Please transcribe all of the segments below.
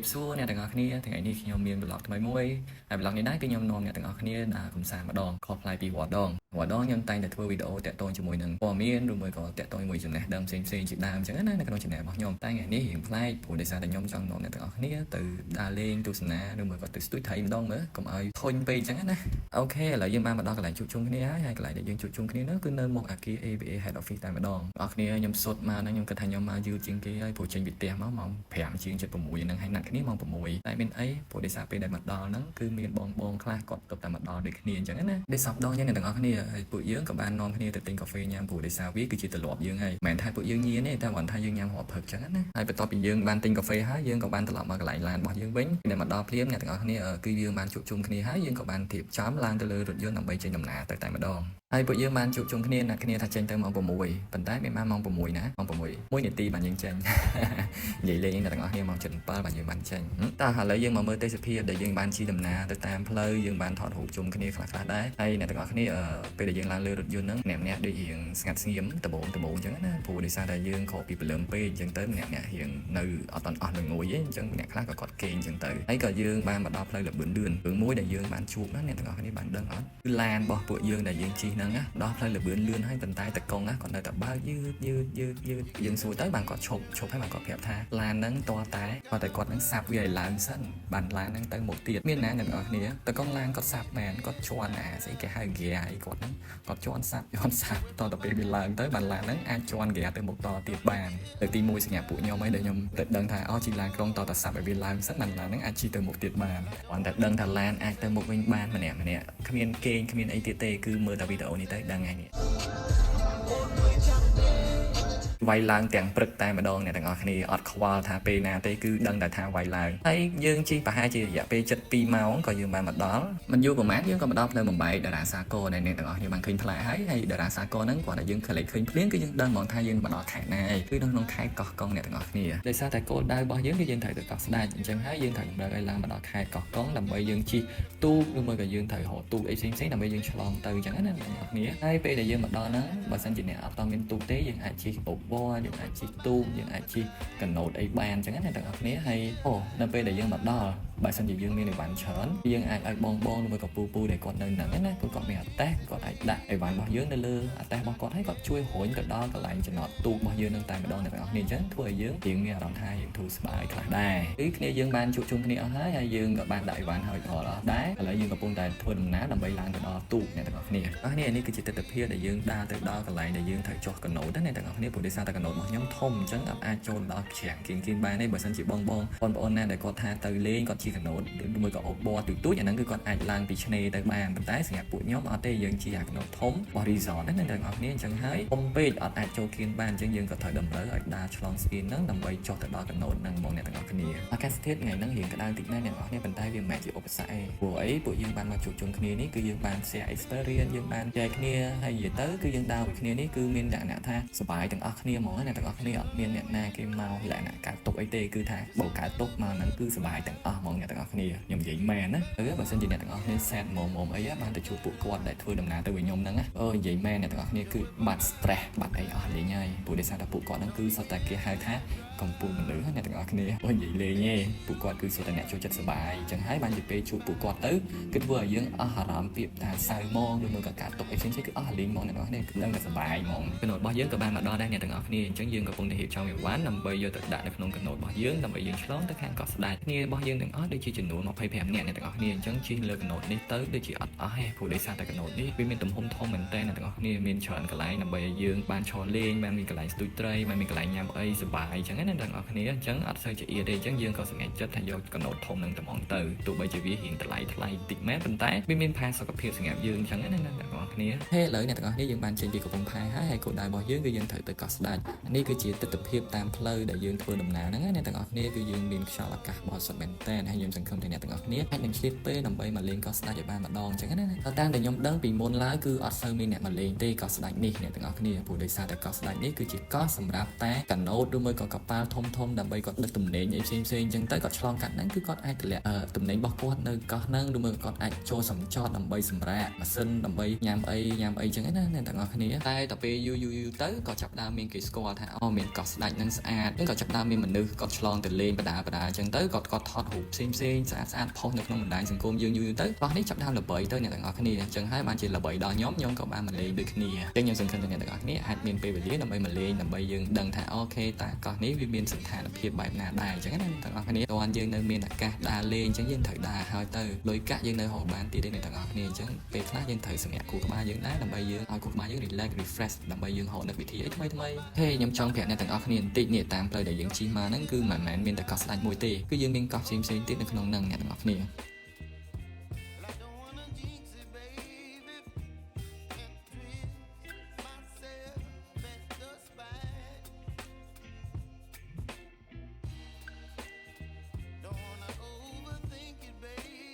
រាបសួរអ្នកទាំងអស់គ្នាថ្ងៃនេះខ្ញុំមាន vlog ថ្មីមួយហើយ vlog នេះដែរគឺខ្ញុំនាំអ្នកទាំងអស់គ្នាដើរកម្សាន្តម្ដងខុសប្លែកពីរាល់ដងរាល់ដងខ្ញុំតែងតែធ្វើវីដេអូតាក់ទងជាមួយនឹងព័ត៌មានឬមួយក៏តាក់ទងជាមួយចំណេះដឹងផ្សេងៗជាដើមអញ្ចឹងណានៅក្នុង channel របស់ខ្ញុំតែថ្ងៃនេះរៀងប្លែកព្រោះដោយសារតែខ្ញុំចង់នាំអ្នកទាំងអស់គ្នាទៅដើរលេងទស្សនាឬមួយក៏ទៅស្ទួយត្រីម្ដងមើលកុំឲ្យធុញពេកអញ្ចឹងណាOK ឥឡូវយើងបានមកដល់កន្លែងជួបជុំគ្នាហើយហើយកន្លែងដែលយើងជួបជុំគ្នានោះគឺនៅមុខអគារ ABA Head Office តែម្ដងអ្នកគ្នាខ្ញុំសុទ្ធមកហ្នឹងខ្ញុំគិតថាខ្ញុំមកយឺតជាងគេហើយព្រោះចេញពីផ្ទះមកម៉ោង5ជាង7 6ហ្នឹងហើយណាត់គ្នាម៉ោង6តែមានអីព្រោះដោយសារពេលដែលមកដល់ហ្នឹងគឺមានបងបងខ្លះគាត់ទៅតែមកដល់ដូចគ្នាអញ្ចឹងណាដូចសពដងយ៉ាងអ្នកទាំងអស់គ្នាហើយពួកយើងក៏បាននាំគ្នាទៅទិញកាហ្វេញ៉ាំព្រោះដោយសារវាគឺជាទម្លាប់យើងហើយមិនមែនថាពួកយើងញៀនទេតែគ្រាន់ថាយើងញ៉ាំរាល់ព្រឹកអញ្ចឹងណាហើយបន្ទាប់ពីយើងបានទិញកាហ្វេហើយយើងក៏បានត្រឡប់មកកន្លែងឡានរបស់យើងវិញពេលដែលមកដល់ភ្លាមអ្នកទាំងអស់គ្នាគឺយើងបានជួបជុំគ្នាហើយយើងក៏បានរៀបចំឡើងទៅលើរថយន្តដើម្បីចេញដំណើរទៅតែម្ដងហើយពួកយើងបានជួបជុំគ្នាណាត់គ្នាថាចេញទៅម៉ោង6ប៉ុន្តែមានបានម៉ោង6ណាម៉ោង6 1នាទីបានយើងចេញ និយាយលេងអ្នកទាំងអស់គ្នាម៉ោង7បានយើងបានចេញតោះឥឡូវយើងមកមើលទេសភាពដែលយើងបានជិះដំណើរទៅតាមផ្លូវយើងបានថតរូបជុំគ្នាខ្លះៗដែរហើយអ្នកទាំងអស់គ្នាពេលដែលយើងឡើងលើរថយន្តហ្នឹងម្នាក់ម្នាក់ដូចរៀងស្ងាត់ស្ងៀមដបងដបងអញ្ចឹងណាព្រោះដោយសារតែយើងក្រោកពីព្រលឹមពេកអញ្ចឹងទៅម្នាក់ម្នាក់រៀងនៅអត់ទាន់អស់នឹងងុយទេអញ្ចឹងអ្នកខ្លះក៏គាត់គេងអញ្ចឹងទៅហើយក៏យើងបានមកដល់ផ្លូវលបឿនលឿនរឿងមួយដែលយើងបានជួបណាអ្នកទាំងអស់គ្នាបានដឹងអត់គឺឡានរបស់ពួកយើងដែលយើងជិះហ្នឹងណាដល់ផ្លូវលបឿនលឿនហើយប៉ុន្តែតកង់ណាគាត់នៅតែបើកយឺតយឺតយឺតយឺតយើងសួរទៅបានគាត់ឈប់ឈប់ហើយបានគាត់ប្រាប់ថាឡានហ្នឹងតតែគាត់តែគាត់ហ្នឹងសាប់វាឲ្យឡើងសិនបានឡានហ្នឹងទៅមុខទៀតមានណាអ្នកទាំងអស់គ្នាតកង់ឡានគាត់សាប់មែនគាត់ជន់អាស្អីគេហៅហ្គាអីគាត់ហ្នឹងគាត់ជន់សាប់ជន់សាប់តទៅពេលវាឡើងទៅបានឡានហ្នឹងអាចជន់ហ្គាទៅមុខតទៀតបានទៅទី1សញ្ញាពួកខ្ញុំអីដែលខ្ញុំទៅដឹងថាអូជិះឡានក្រុងតតែសាប់ឲ្យវាឡើងសិនបានឡានហ្នឹងអាចជិះទៅមុខទៀតបានគ្រាន់តែដឹងថាឡានអាចទៅមុខវិញបានម្នាក់ម្នាក់គ្មានគេងគ្មានអីទៀតទេគឺមើលតែវីដេអូនេះទៅដឹងហើយនេះ វាយឡើងទាំងព្រឹកតែម្ដងអ្នកទាំងអស់គ្នាអត់ខ្វល់ថាពេលណាទេគឺដឹងតែថាវាយឡើងហើយយើងជិះប្រហែលជារយៈពេល72ម៉ោងក៏យើងបានមកដល់មិនយូរប្រហែលយើងក៏មកដល់ផ្លូវបំបែកតារាសាគរដែលអ្នកទាំងអស់គ្នាបានឃើញផ្លែហើយហើយតារាសាគរហ្នឹងគ្រាន់តែយើងខលិចឃើញភ្លៀងគឺយើងដឹងហ្មងថាយើងមកដល់ខេត្តណាហើយគឺនៅក្នុងខេត្តកោះកុងអ្នកទាំងអស់គ្នាដោយសារតែគោលដៅរបស់យើងគឺយើងត្រូវទៅកោះស្ដេចអញ្ចឹងហើយយើងត្រូវតម្រូវឲ្យឡើងមកដល់ខេត្តកោះកុងដើម្បីយើងជិះទូកឬមួយក៏យើងត្រូវរកទូកអីផ្សេងៗដើម្បីយើងឆ្លងទៅអញ្ចឹងណាអ្នកទាំងអស់គ្នាហើយពេលដែលយើងមកដល់ហ្នឹងបើសិនជាអ្នកអត់តមានទូកទេយើងអាចជិះអូប័រយើងអាចជិះទូកយើងអាចជិះកាណូតអីបានអញ្ចឹងណាអ្នកទាំងអស់គ្នាហើយអូនៅពេលដែលយើងមកដល់បើសិនជាយើងមានអីវ៉ាន់ច្រើនយើងអាចឲ្យបងបងឬមួយក៏ពូពូដែលគាត់នៅហ្នឹងណាគឺគាត់មានអាតេសគាត់អាចដាក់អីវ៉ាន់របស់យើងនៅលើអាតេសរបស់គាត់ហើយគាត់ជួយរុញទៅដល់កន្លែងចំណតទូករបស់យើងនឹងតែម្ដងអ្នកទាំងអស់គ្នាអញ្ចឹងធ្វើឲ្យយើងរៀងមានអារម្មណ៍ថាយើងធូរស្បើយខ្លះដែរគឺគ្នាយើងបានជួបជុំគ្នាអស់ហើយហើយយើងក៏បានដាក់អីវ៉ាន់ឲ្យអស់ដែរឥឡូវយើងកំពុងតែធ្វើដំណើរដើម្បីឡើងទៅដល់ទូកអ្នកទាំងអស់គ្នាអស់គ្នានេះគឺជាទស្សនវិជ្ជាដែលយើងដើរទៅដល់កន្លែងដែលយើងត្រូវចុះកាណូតណាអ្នកទាំងអស់គ្នាព្រោះដោយសារតែកាណូតរបស់ខ្ញុំធំអញ្ចឹងអត់អាចចូលដល់ច្រាំងគៀងគៀងបានទេបើសិនជាបងបងបងប្អូនណាដែលគាត់ថាទៅលេងគាត់ជិះកាណូតឬមួយក៏អូប័រទូទូចអាហ្នឹងគឺគាត់អាចឡើងពីឆ្នេរទៅបានប៉ុន្តែសម្រាប់ពួកខ្ញុំអត់ទេយើងជិះអាកាណូតធំរបស់ resort ហ្នឹងអ្នកទាំងអស់គ្នាអញ្ចឹងហើយធំពេកអត់អាចចូលគៀនបានអញ្ចឹងយើងក៏ត្រូវតម្រូវឲ្យដើរឆ្លងស្ពានហ្នឹងដើម្បីចុះទៅដល់កាណូតហ្នឹងហ្មងអ្នកទាំងអស់គ្នាអាកាសធាតុថ្ងៃហ្នឹងរៀងក្តៅតិចណាស់អ្នកទាំងអស់គ្នាប៉ុន្តែវាមិនមែនជាឧបសគ្គទេព្រោះអីពួកយើងបានមកជួបជុំគ្នានេះគឺយើងបាន share experience យើងបានចែកគ្នាហើយនិយាយទៅគឺយើងដើរមួយគ្នានេះគឺមានលក្ខណៈថាសប្បាយទាំងអស់គ្នាហ្មងណាអ្នកទាំងអស់គ្នាអត់មានអ្នកណាគេមកលក្ខណៈកើតទុកអីទេគឺថាបើកើតទុកមកហ្នឹងគឺសប្បាយទាំងអស់ហ្មងអ្នកទាំងអស់គ្នាខ្ញុំនិយាយមែនណាអឺបើសិនជាអ្នកទាំងអស់គ្នា sad ហ្មងហ្មងអីបានទៅជួបពួកគាត់ដែលធ្វើដំណើរទៅវិញខ្ញុំហ្នឹងណាអឺនិយាយមែនអ្នកទាំងអស់គ្នាគឺបាត់ stress បាត់អីអស់លេងហើយព្រោះដោយសារតែពួកគាត់ហ្នឹងគឺសុទ្ធតែគេហៅថាកំពូលមនុស្សអ្នកទាំងអស់គ្នាអូនិយាយលេងទេពួកគាត់គឺសុទ្ធតែអ្នកចូលចិត្តសប្បាយអញ្ចឹងហើយបានជាពេលជួបពួកគាត់ទៅគឺធ្វើឲ្យយើងអស់អារម្មណ៍ពីថាសៅហ្មងឬមួយក៏ការទុកអីផ្សេងៗគឺអស់លេងហ្មងអ្នកទាំងអស់គ្នាគឺដឹងតែសប្បាយហ្មងកាណូតរបស់យើងក៏បានមកដល់ដែរអ្នកទាំងអស់គ្នាអញ្ចឹងយើងកំពុងតែរៀបចំអីវ៉ាន់ដើម្បីយកទៅដាក់នៅក្នុងកាណូតរបស់យើងដើម្បីយើងឆ្លងទៅខាងកោះស្ដេចគ្នារបស់យើងទាំងអស់ដូចជាចំនួន25នាក់អ្នកទាំងអស់គ្នាអញ្ចឹងជិះលើកាណូតនេះទៅដូចជាអត់អស់ទេព្រោះដោយសារតែកាណូតនេះវាមានទំហំធំមែនតើអ្នកទាំងអស់គ្នាមានច្រើនកន្លែងដើម្បីឲ្យយើងបានឈរលេងបានមានកន្លែងស្ទូចត្រីបានមានកន្លែងញ៉ាំអីសប្បាយអញ្ចឹងណាអ្នកទាំងអស់គ្នាអញ្ចឹងអត់សូវជាអៀទេអញ្ចឹងយើងក៏សម្រេចចិត្តថាយកកាណូតធំនឹងត្មងទៅទោះបីជាវារៀងតម្លៃថ្លៃតិចមែនប៉ុន្តែវាមានផាសុខភាពសម្រាប់យើងអញ្ចឹងណាអ្នកទាំងអស់គ្នាហេឥឡូវអ្នកទាំងអស់គ្នាយើងបានចេញពីកំពង់ផែហើយហើយគោលដៅរបស់យើងគឺយើងត្រូវទៅកោះស្ដេចនេះគឺជាទស្សនវិជ្ជាតាមផ្លូវដែលយើងធ្វើដំណើរហ្នឹងណាអ្នកទាំងអស់គ្នាគឺយើងមានខ្យល់អាកាសបរិសុទ្ធមែនតើហើយ ហើយខ្ញុំសង្ឃឹមថាអ្នកទាំងអស់គ្នាអាចនឹងឆ្លៀតពេលដើម្បីមកលេងកោះស្ដេចឲ្យបានម្ដងអញ្ចឹងណាតាមតែខ្ញុំដឹងពីមុនឡើយគឺអត់សូវមានអ្នកមកលេងទេកោះស្ដេចនេះអ្នកទាំងអស់គ្នាព្រោះដោយសារតែកោះស្ដេចនេះគឺជាកោះសម្រាប់តែកាណូតឬមួយក៏កប៉ាល់ធំធំដើម្បីគាត់ដឹកទំនិញអីផ្សេងផ្សេងអញ្ចឹងទៅគាត់ឆ្លងកាត់ហ្នឹងគឺគាត់អាចទម្លាក់ទំនិញរបស់គាត់នៅកោះហ្នឹងឬមួយក៏គាត់អាចចូលសំចតដើម្បីសម្រាកម៉ាស៊ីនដើម្បីញ៉ាំអីញ៉ាំអីអញ្ចឹងណាអ្នកទាំងអស់គ្នាតែដល់ពេលយូរយូរយូរទៅក៏ចាប់ផ្ដើមមានគេស្គាល់ថាអូមានកោះស្ដេចហ្នឹងស្អាតហ្នឹងក៏ចាប់ផ្ដើមមានមនុស្សគាត់ឆ្លងទៅលេងបដាបដាអញ្ចឹងទៅគាត់គាត់ថតរូបផ្សេងផ្សេងស្អាតស្អាតផុសនៅក្នុងបណ្ដាញសង្គមយើងយូរយូរទៅកោះនេះចាប់ផ្ដើមល្បីទៅអ្នកទាំងអស់គ្នាអញ្ចឹងហើយបានជាល្បីដល់ខ្ញុំខ្ញុំក៏បានមកលេងដូចគ្នាអញ្ចឹងខ្ញុំសង្ឃឹមថាអ្នកទាំងអស់គ្នាអាចមានពេលវេលាដើម្បីមកលេងដើម្បីយើងដឹងថា okay តើកោះនេះវាមានស្ថានភាពបែបណាដែរអញ្ចឹងណាអ្នកទាំងអស់គ្នាតើយើងនៅមានឱកាសដើរលេងអញ្ចឹងយើងត្រូវដើរហើយទៅលុយកាក់យើងនៅរកបានទៀតទេអ្នកទាំងអស់គ្នាអញ្ចឹងពេលខ្លះយើងត្រូវសម្រាប់គូក្បាលយើងដែរដើម្បីយើងឲ្យគូក្បាលយើង relax refresh ដើម្បីយើងរកនឹកវិធីអីថ្មីថ្មីហេខ្ញុំចង់ប្រាប់អ្នកទាំងអស់គ្នាបន្តិចនេះតាមផ្លូវដែលយើងជិះមកហ្នឹងគឺមិនមែនមានតែកោះស្ដេចមួយទេគឺយើងមានកោះផ្សេងផ្សេងទៀតនៅក្នុងហ្នឹងអ្នកទាំងអស់គ្នា I don't wanna jinx it, baby. And twist myself at the spine. Don't wanna overthink it, baby.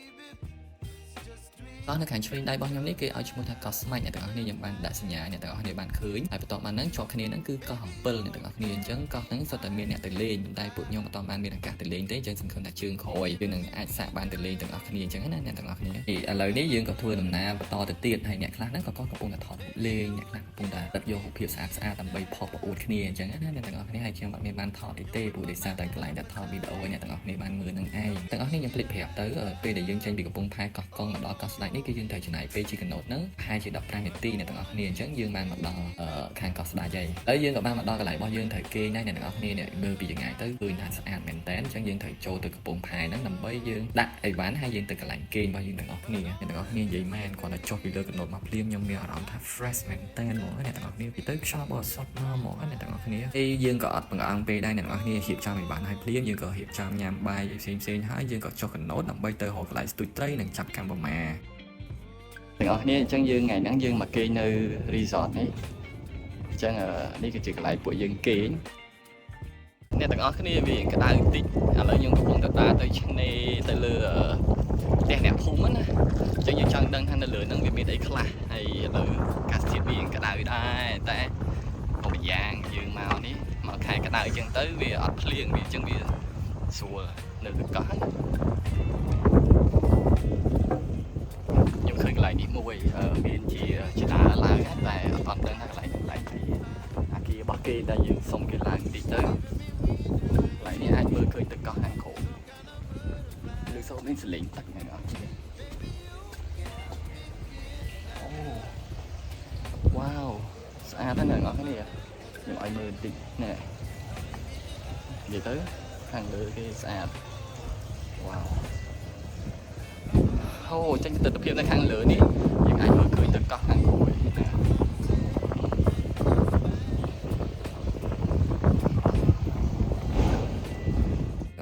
It's just twist. កោះនៅខាងឆ្វេងដៃរបស់ខ្ញុំនេះគេឲ្យឈ្មោះថាកោះស្មាច់អ្នកទាំងអស់គ្នាខ្ញុំបានដាក់សញ្ញាអ្នកទាំងអស់គ្នាបានឃើញហើយបន្ទាប់មកហ្នឹងជាប់គ្នាហ្នឹងគឺកោះអំពិលអ្នកទាំងអស់គ្នាអញ្ចឹងកោះហ្នឹងសុទ្ធតែមានអ្នកទៅលេងប៉ុន្តែពួកខ្ញុំអត់បានមានឱកាសទៅលេងទេអញ្ចឹងសង្ឃឹមថាជើងក្រោយយើងនឹងអាចសាកបានទៅលេងទាំងអស់គ្នាអញ្ចឹងណាអ្នកទាំងអស់គ្នាឥឡូវនេះយើងក៏ធ្វើដំណើរបន្តទៅទៀតហើយអ្នកខ្លះហ្នឹងក៏គាត់កំពុងតែថតរូបលេងអ្នកខ្លះកំពុងតែដឹកយករូបភាពស្អាតស្អាតដើម្បីផុសប្រអួតគ្នាអញ្ចឹងណាអ្នកទាំងអស់គ្នាហើយខ្ញុំអត់មានបានថតអីទេព្រោះដោយសារតែកន្លែងដែលថតវីដេអូឲ្យអ្នកទាំងអស់គ្នាបានមើលនឹងឯងទាំងអស់គ្នាខ្ញុំភ្លេចប្រាប់ទៅពេលដែលយើងចេញពីកំពង់ផែកោះកុងមកដល់កោះស្ដេចនេះគឺយើងត្រូវចំណាយពេលជិះកាណូតហ្នឹងប្រហែលជា15នាទីអ្នកទាំងអស់គ្នាអញ្ចឹងយើងបានមកដល់ខាងកោះស្ដេចហើយហើយយើងក៏បានមកដល់កន្លែងរបស់យើងត្រូវគេងដែរអ្នកទាំងអស់គ្នានេះមើលពីចម្ងាយទៅឃើញថាស្អាតមែនតើអញ្ចឹងយើងត្រូវចូលទៅកំពង់ផែហ្នឹងដើម្បីយើងដាក់អីវ៉ាន់ហើយយើងទៅកន្លែងគេងរបស់យើងទាំងអស់គ្នាអ្នកទាំងអស់គ្នានិយាយមែនគាត់តែចុះពីលើកាណូតមកភ្លាមខ្ញុំមានអារម្មណ៍ថា fresh មែនតើហ្មងអ្នកទាំងអស់គ្នាពីទៅខ្យល់បរិសុទ្ធមកហ្មងអ្នកទាំងអស់គ្នាហើយយើងក៏អត់បង្អង់ពេលដែរអ្នកទាំងអស់គ្នារៀបចំអីវ៉ាន់ហើយភ្លាមយើងក៏រៀបចំញ៉ាំបាយផ្សេងផ្សេងៗហើយយើងក៏ចុះកាណូតដើម្បីទៅរកកន្លែងស្ទូចត្រីនិងចាប់កម្មប្រមាទាំងអស់គ្នាអញ្ចឹងយើងថ្ងៃហ្នឹងយើងមកគេងនៅ resort នេះអញ្ចឹងនេះគឺជាកន្លែងពួកយើងគេងអ្នកទាំងអស់គ្នាវាក្តៅតិចឥឡូវយើងកំពុងតែដើរទៅឆ្នេរទៅលើផ្ទះអ្នកភូមិណាអញ្ចឹងយើងចង់ដឹងថានៅលើហ្នឹងវាមានអីខ្លះហើយឥឡូវអាកាសធាតុវាក្តៅដែរតែក៏ម្យ៉ាងយើងមកនេះមកខែក្តៅអញ្ចឹងទៅវាអត់ភ្លៀងវាអញ្ចឹងវាស្រួលនៅលើកោះហ្នឹងខ្ញុំឃើញកន្លែងនេះមួយមានជាចដាឡើងតែអត់ទាន់ដឹងថាកន្លែងកន្លែងទីអាគាររបស់គេតែយើងសុំគេឡើងតិចទៅកន្លែងនេះអាចមើលឃើញទឹកកោះខាងក្រោមឬសូមមានសលេងទឹកហ្នឹងអត់ទេអូវ៉ាវស្អាតណាស់អ្នកនរគ្នាខ្ញុំឲ្យមើលបន្តិចណែនិយាយទៅខាងលើគេស្អាតវ៉ាវអូចេញទិដ្ឋភាពនៅខាងលើនេះយើងអាចមើលឃើញទឹកកោះខាងក្រោយណា ទាំង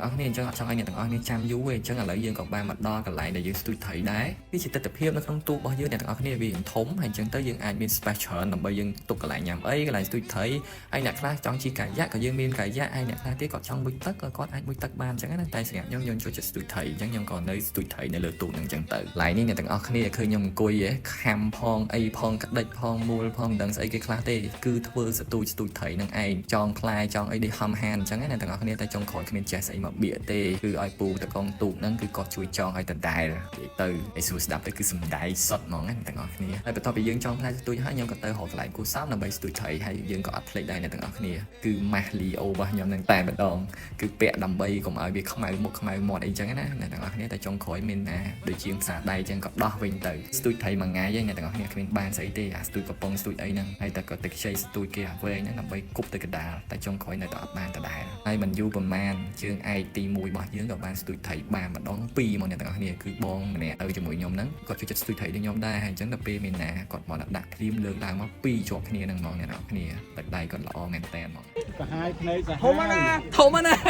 អស់គ្នាអញ្ចឹងអត់ចង់ឲ្យអ្នកទាំងអស់គ្នាចាំយូរទេអញ្ចឹងឥឡូវយើងក៏បានមកដល់កន្លែងដែលយើងស្ទូចត្រីដែរវាជាទិដ្ឋភាពនៅក្នុងទូករបស់យើងអ្នកទាំងអស់គ្នាវាធំហើយអញ្ចឹងទៅយើងអាចមាន space ច្រើនដើម្បីយើងទុកកន្លែងញ៉ាំអីកន្លែងស្ទូចត្រីហើយអ្នកខ្លះចង់ជិះកាយ៉ាក់ក៏យើងមានកាយ៉ាក់ហើយអ្នកខ្លះទៀតគាត់ចង់មុជទឹកក៏គាត់អាចមុជទឹកបានអញ្ចឹងណាតែសម្រាប់ខ្ញុំខ្ញុំចូលចិត្តស្ទូចត្រីអញ្ចឹងខ្ញុំក៏នៅស្ទូចត្រីនៅលើទូកហ្នឹងអញ្ចឹងទៅកន្លែងនេះអ្នកទាំងអស់គ្នាឃើញខ្ញុំអង្គុយហ៎ខាំផងអីផងក្តិចផងមូលផងមិនដឹងស្អីគេខ្លះទេគឺធ្វើស្ទូចស្ទូចត្រីនឹងឯងចងផ្លែចងអីដូចហំហានអញ្ចឹងណាអ្នកទាំងអស់គ្នាតែចុងក្រោយគ្មានចេះស្អីមកបៀកទេគឺឲ្យពូតកងទូកហ្នឹងគឺគាត់ជួយចងឲ្យដដែលនិយាយទៅឲ្យសួរស្ដាប់ទៅគឺសំដែងសុតហ្មងណាអ្នកទាំងអស់គ្នាហើយបន្ទាប់ពីយើងចងផ្លែស្ទូចហើយខ្ញុំក៏ទៅរកកន្លែងគូសំដើម្បីស្ទូចត្រីហើយយើងក៏អត់ភ្លេចដែរអ្នកទាំងអស់គ្នាគឺម៉ាស់លីអូរបស់ខ្ញុំនឹងតែម្ដងគឺពាក់ដើម្បីកុំឲ្យវាខ្មៅមុខខ្មៅមាត់អីចឹងណាអ្នកទាំងអស់គ្នាតែចុងក្រោយមានណាដូចជាងផ្សារដៃចឹងក៏ដោះវិញទៅស្ទូចត្រីមួយថ្ងៃឯងអ្នកទាំងអស់គ្នាគ្មានបានស្អីទេអាស្ទូចកំប៉ុងស្ទូចអីហ្នឹងហើយតែក៏ទឹកខ្ចីស្ទូចគេអាវែងហ្នឹងដើម្បីគប់ទៅកដាលតែចុងក្រោយនៅតែអត់បានដដែលហើយមិនយូរប្រហែលជើងឯកទី1របស់យើងក៏បានស្ទូចត្រីបានម្ដងពីរមកអ្នកទាំងអស់គ្នាគឺបងម្នាក់ទៅជាមួយខ្ញុំហ្នឹងគាត់ចូលចិត្តស្ទូចត្រីដូចខ្ញុំដែរហើយអញ្ចឹងដល់ពេលមានណាគាត់មកដាក់ភ្លាមលើកឡើងមកពីរជាប់គ្នាហ្នឹងហ្មងអ្នកទាំងអស់គ្នាទឹកដៃគាត់ល្អមែនតើហ្មង កាហាយភ្នែកសាហាវ ធំណាស់ ធំណាស់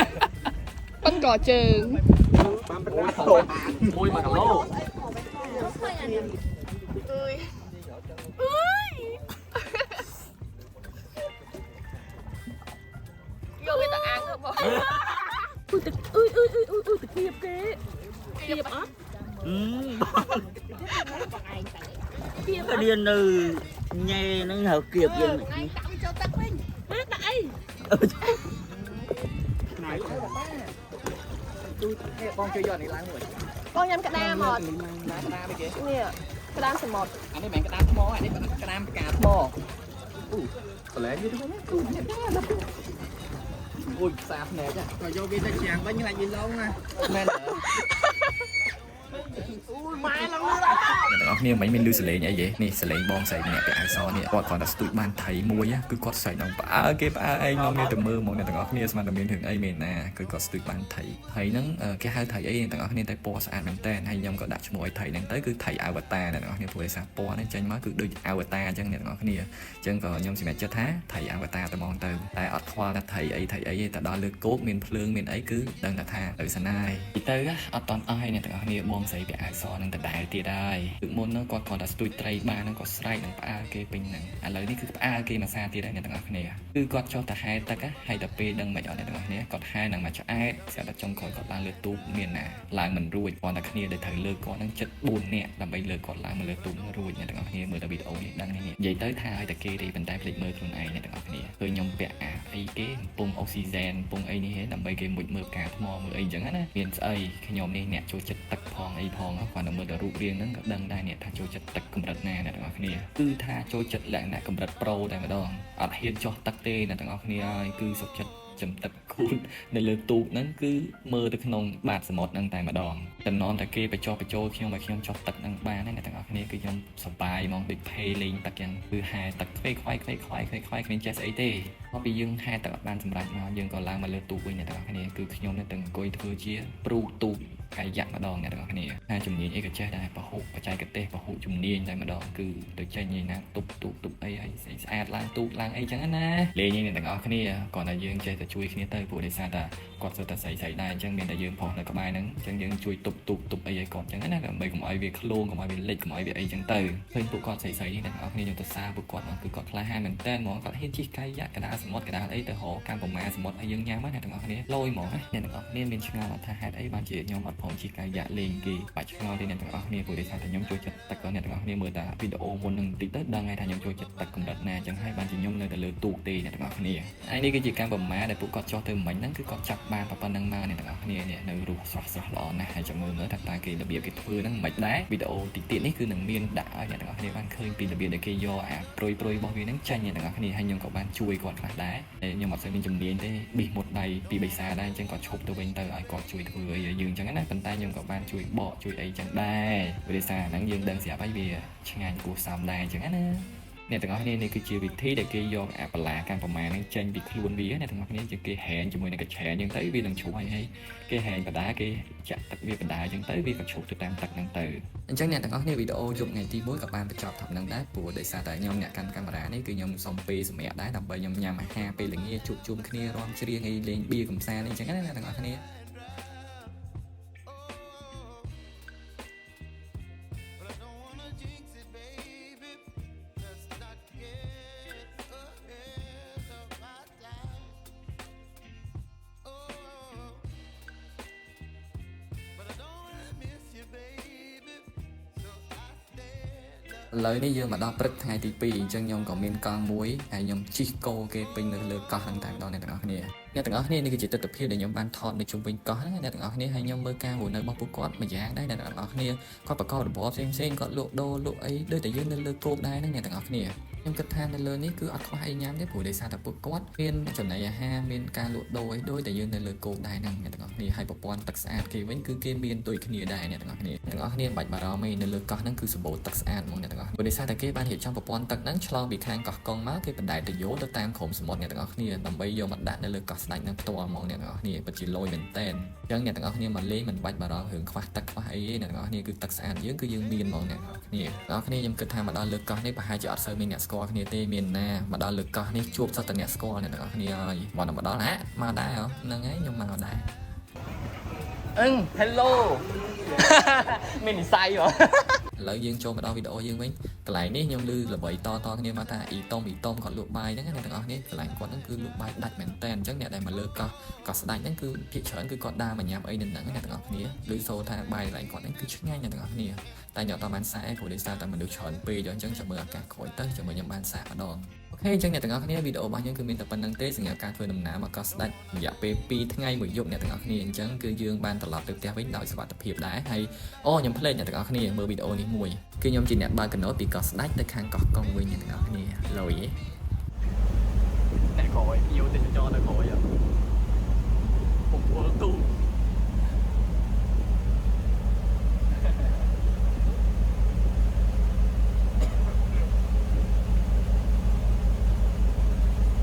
ប៉ិនកជើង បានប៉ុណ្ណា មួយ1គីឡូ អើយអើយយកវាទៅអាំងហ៎បងអុយទឹកអុយអុយអុយអុយទឹកគៀបគេ គៀបអត់ គៀបរៀននៅញ៉ែហ្នឹងហៅគៀបយើង ឯងដាក់វាចូលទឹកវិញណាដាក់អី បងជួយយកនេះឡើងមួយ បងញ៉ាំក្តាមអត់ ណាក្តាមអីគេ នេះក្តាមសមុទ្រ អានេះមិនមែនក្តាមថ្មអានេះក្តាមផ្កាថ្មអូកន្លែងវាទៅណាគូនេះអូយផ្សារភ្នែក ក៏យកវាទៅច្រាំងវិញខ្លាចវាឡងណា មែនអ្នកទាំងអស់គ្នាមិនមានលឺសលេងអីទេនេះសលេងបងស្រីម្នាក់ពាក់អាវសនេះគាត់គ្រាន់តែស្ទូចបានថៃមួយគឺគាត់ស្រែកដល់ផ្អើគេផ្អើឯងនាំគ្នាទៅមើលហ្មងអ្នកទាំងអស់គ្នាស្មានតែមានរឿងអីមែនណាគឺគាត់ស្ទូចបានថៃថៃហ្នឹងគេហៅថៃអីអ្នកទាំងអស់គ្នាតែពណ៌ស្អាតមែនតើហើយខ្ញុំក៏ដាក់ឈ្មោះឲ្យថៃហ្នឹងទៅគឺថៃអវតារអ្នកទាំងអស់គ្នាព្រោះឯសារពណ៌ហ្នឹងចេញមកគឺដូចអវតារអញ្ចឹងអ្នកទាំងអស់គ្នាអញ្ចឹងក៏ខ្ញុំសម្រេចចិត្តថាថៃអវតារតែហ្មងទៅតែអត់ខ្វល់ថាថៃអីថៃអីទេតែដល់លើគោកមានភ្លើងមានអីគឺដឹងតែថាទៅសាណាយពីទៅអត់តន់អស់ហើយអ្នកទាំងអស់គ្នាបងស្រីពាក់អាវសនឹងដដែលទៀតហើយគឺមុនហ្នឹងគាត់គ្រាន់តែស្ទូចត្រីបានហ្នឹងគាត់ស្រែកនឹងផ្អើលគេពេញហ្នឹងឥឡូវនេះគឺផ្អើលគេមួយសាទៀតហើយអ្នកទាំងអស់គ្នាគឺគាត់ចុះទៅហែទឹកហើយតែពេលដឹងមិនអត់អ្នកទាំងអស់គ្នាគាត់ហែនឹងមកឆ្អែតស្រាប់តែចុងក្រោយគាត់ឡើងលើទូកមានណាឡើងមិនរួចគ្រាន់តែគ្នាដែលត្រូវលើកគាត់ហ្នឹងចិត្ត4នាក់ដើម្បីលើកគាត់ឡើងមកលើទូកហ្នឹងរួចអ្នកទាំងអស់គ្នាមើលតែវីដេអូនេះដឹងនេះនិយាយទៅថាឲ្យតែគេទេប៉ុន្តែភ្លេចមើលខ្លួនឯងអ្នកទាំងអស់គ្នាឃើញខ្ញុំពាក់អាអីគេកំពុងអុកស៊ីហ្សែនកំពុងអីនេះហេដើម្បីគេមុជមើលផ្កាថ្មមើលអីចឹងណាមានស្អីខ្ញុំនេះអ្នកចូលចិត្តទឹកផងអីផងគ្រាន់តែមើលតែរូបរាងហ្នឹងក៏ដឹងដែរអ្នកថាចូលចិត្តទឹកកម្រិតណាអ្នកទាំងអស់គ្នាគឺថាចូលចិត្តលក្ខណៈកម្រិត pro តែម្ដងអត់ហ៊ានចុះទឹកទេអ្នកទាំងអស់គ្នាហើយគឺសុខចិត្តចំទឹកគូននៅលើទូកហ្នឹងគឺមើលទៅក្នុងបាតសមុទ្រហ្នឹងតែម្ដងតំណតែគេបញ្ចុះបញ្ចូលខ្ញុំឲ្យខ្ញុំចុះទឹកហ្នឹងបានណាអ្នកទាំងអស់គ្នាគឺខ្ញុំសប្បាយហ្មងដូចភេលេងទឹកចឹងគឺហែទឹកខ្វេខ្វាយខ្វេខ្វាយខ្វេខ្វាយគ្មានចេះស្អីទេមកពីយើងហែទឹកអត់បានសម្រេចមកយើងក៏ឡើងមកលើទូកវិញអ្នកទាំងអស់គ្នាគឺខ្ញុំនៅតែអង្គុយធ្វើជាព្រូទូកកាយៈម្ដងអ្នកទាំងអស់គ្នាថាជំនាញអីក៏ចេះដែរបហុបច្ចេកទេសបហុជំនាញតែម្ដងគឺទៅចេញឯណាទប់ទូកទប់អីឲ្យស្អាតស្អាតឡើងទូកឡើងអីចឹងណាលេងឯអ្នកទាំងអស់គ្នាគ្រាន់តែយើងចេះតែជួយគ្នាទៅព្រោះដោយសារតែគាត់សុទ្ធតែស្រីស្រីដែរអញ្ចឹងមានតែយើងផុសនៅក្បែរហ្នឹងអញ្ចឹងយើងជួយទប់ទូកទប់អីឲ្យគាត់អញ្ចឹងណាដើម្បីកុំឲ្យវាឃ្លងកុំឲ្យវាលិចកុំឲ្យវាអីចឹងទៅឃើញពួកគាត់ស្រីស្រីនេះអ្នកទាំងអស់គ្នាខ្ញុំទៅសារពួកគាត់គឺគាត់ក្លាហានមែនតើហ្មងគាត់ហ៊ានជិះកាយៈកដាលសមុទ្រកដាលអីទៅរកកម្មប្រមាសមុទ្រឲ្យយើងញ៉ាំណាអ្នកទាំងអស់គ្នាលយហ្មងណាអ្នកទាំងអស់គ្នាមានឆ្ងល់ថាហេតុអីបានជាខ្ញុំអត់ព្រមជិះកាយៈលេងគេបាច់ឆ្ងល់ទេអ្នកទាំងអស់គ្នាព្រោះដោយសារតែខ្ញុំចូលចិត្តទឹកអ្នកទាំងអស់គ្នាមើលតែវីដេអូមុននឹងបន្តិចទៅដឹងហើយថាខ្ញុំចូលចិត្តទឹកកម្រិតណាអញ្ចឹងហើយបានជាខ្ញុំនៅតែលើទូកទេអ្នកទាំងអស់គ្នាហើយនេះគឺជាកម្មប្រមាដែលពួកគាត់ចុះទៅមិញហ្នឹងគឺគាត់ចាប់បានប៉ុណ្្នឹងមកអ្នកទាំងអស់គ្នានេះនៅរូបស្រស់ស្រស់ល្អណាស់ហើយចាំមើលមើលថាតើគេរបៀបគេធ្វើហ្នឹងមិនដែរវីដេអូតិចទៀតនេះគឺនឹងមានដាក់ឲ្យអ្នកទាំងអស់គ្នាបានឃើញពីរបៀបដែលគេយកអាព្រុយព្រុយរបស់វាហ្នឹងចេញអ្នកទាំងអស់គ្នាហើយខ្ញុំក៏បានជួយគាត់ខ្លះដែរហើយខ្ញុំអត់សូវមានជំនាញទេប៊ីសមុតដៃពីបិសាដែរអញ្ចឹងគាត់ឈប់ទៅវិញទៅឲ្យគាត់ជួយធ្វើអីឲ្យយើងអញ្ចឹងណាប៉ុន្តែខ្ញុំក៏បានជួយបកជួយអីចឹងដែរព្រោះដោយសារហ្នឹងយើងដឹងស្រាប់ហើយវាឆ្ងាញ់គួរសមដែរអញ្ចឹងណាអ្នកទាំងអស់គ្នានេះគឺជាវិធីដែលគេយកអាបន្លាកម្មប្រមាណហ្នឹងចេញពីខ្លួនវាអ្នកទាំងអស់គ្នាជាគេហែងជាមួយនឹងកញ្ឆែអញ្ចឹងទៅវានឹងជ្រុះហើយហើយគេហែងបដាគេចាក់ទឹកវាបដាអញ្ចឹងទៅវាក៏ជ្រុះទៅតាមទឹកហ្នឹងទៅអញ្ចឹងអ្នកទាំងអស់គ្នាវីដេអូយប់ថ្ងៃទី1ក៏បានបញ្ចប់ត្រឹមហ្នឹងដែរព្រោះដោយសារតែខ្ញុំអ្នកកាន់កាមេរ៉ានេះគឺខ្ញុំសុំពេលសម្រាប់ដែរដើម្បីខ្ញុំញ៉ាំអាហារពេលល្ងាចជួបជុំគ្នារាំច្រៀងអីលេងបៀកំសាន្តអីអញ្ចឹងណាអ្នកទាំងអស់គ្នា But I don't wanna jinx it, baby. Let's not get ahead of my time. Oh, but I don't wanna miss you, baby. So I stand up. ឥឡូវនេះយើងមកដល់ព្រឹកថ្ងៃទី2អញ្ចឹងខ្ញុំក៏មានកង់មួយហើយខ្ញុំជិះគោគេពេញនៅលើកោះហ្នឹងតែម្ដងអ្នកទាំងអស់គ្នាអ្នកទាំងអស់គ្នានេះគឺជាទិដ្ឋភាពដែលខ្ញុំបានថតនៅជុំវិញកោះហ្នឹងអ្នកទាំងអស់គ្នាហើយខ្ញុំមើលការរស់នៅរបស់ពួកគាត់មួយយ៉ាងដែរអ្នកទាំងអស់គ្នាគាត់ប្រកបរបរផ្សេងផ្សេងៗគាត់លក់ដូរលក់អីដូចតែយើងនៅលើគោកដែរហ្នឹងអ្នកទាំងអស់គ្នាខ្ញុំគិតថានៅលើនេះគឺអត់ខ្វះអីញ៉ាំទេព្រោះដោយសារតែពួកគាត់មានចំណីអាហារមានការលក់ដូរអីដូចតែយើងនៅលើគោកដែរហ្នឹងអ្នកទាំងអស់គ្នាហើយប្រព័ន្ធទឹកស្អាតគេវិញគឺគេមានដូចគ្នាដែរអ្នកទាំងអស់គ្នាទាំងអស់គ្នាមិនបាច់បារម្ភទេនៅលើកោះហ្នឹងគឺសម្បូរទឹកស្អាតហ្មងអ្នកទាំងអស់គ្នាព្រោះដោយសារតែគេបានរៀបចំប្រព័ន្ធទឹកហ្នឹងឆ្លងពីខាងកោះកុងមកគេបណ្ដែតទៅយោទៅតាមក្រោមសមុទ្រអ្នកទាំងអស់គ្នាដើម្បីយកមកដាក់នៅលើកោះស្ដេចហ្នឹងផ្ទាល់ហ្មងអ្នកទាំងអស់គ្នាពិតជាលយមែនតើអញ្ចឹងអ្នកទាំងអស់គ្នាមកលេងមិនបាច់បារម្ភរឿងខ្វះទឹកខ្វះអីទេអ្នកទាំងអស់គ្នាគឺទឹកស្អាតយើងគឺយើងមានហ្មងអ្នកទាំងអស់គ្នាអ្នកទាំងអស់គ្នាខ្ញុំគិតថាមកដល់លើកោះនេះប្រហែលជាអត់សូវមានអ្នកស្គាល់គ្នាទេមានណាមកដល់លើកោះនេះជួបសុទ្ធតែអ្នកស្គាល់អ្នកទាំងអស់គ្នាហើយមកដល់ហ่ะមកដែរហ៎ហ្នឹងហើយខ្ញុំមកដែរអឹង Hello មាននិស័យហ៎ ឥឡូវយើងចូលមកដល់វីដេអូយើងវិញកន្លែងនេះខ្ញុំឮល្បីតតគ្នាមកថាអ៊ីតុំអ៊ីតុំគាត់លក់បាយហ្នឹងណាអ្នកទាំងអស់គ្នាកន្លែងគាត់ហ្នឹងគឺលក់បាយដាច់មែនតើអញ្ចឹងអ្នកដែលមកលើកោះកោះស្ដាច់ហ្នឹងគឺភាគច្រើនគឺគាត់ដើរមកញ៉ាំអីនៅហ្នឹងណាអ្នកទាំងអស់គ្នាឮសូរថាបាយកន្លែងគាត់ហ្នឹងគឺឆ្ងាញ់អ្នកទាំងអស់គ្នាតែខ្ញុំអត់បានសាកឯងព្រោះដោយសារតែមនុស្សច្រើនពេកអញ្ចឹងចាំមើលឱកាសក្រោយទៅចាំមើលខ្ញុំបានសាកម្ដង OK អញ្ចឹងអ្នកទាំងអស់គ្នាវីដេអូរបស់យើងគឺមានតែប៉ុណ្្នឹងទេសម្រាប់ការធ្វើដំណើរមកកោះស្ដេចរយៈពេល2ថ្ងៃមួយយប់អ្នកទាំងអស់គ្នាអញ្ចឹងគឺយើងបានត្រឡប់ទៅផ្ទះវិញដោយសុវត្ថិភាពដែរហើយអូខ្ញុំភ្លេចអ្នកទាំងអស់គ្នាមើលវីដេអូនេះមួយគឺខ្ញុំជាអ្នកបើកកាណូតពីកោះស្ដេចទៅខាងកោះកុងវិញអ្នកទាំងអស់គ្នាលយ អ្នកក្រោយភ្ញៀវទេសចរនៅក្រោយពុកពលទូ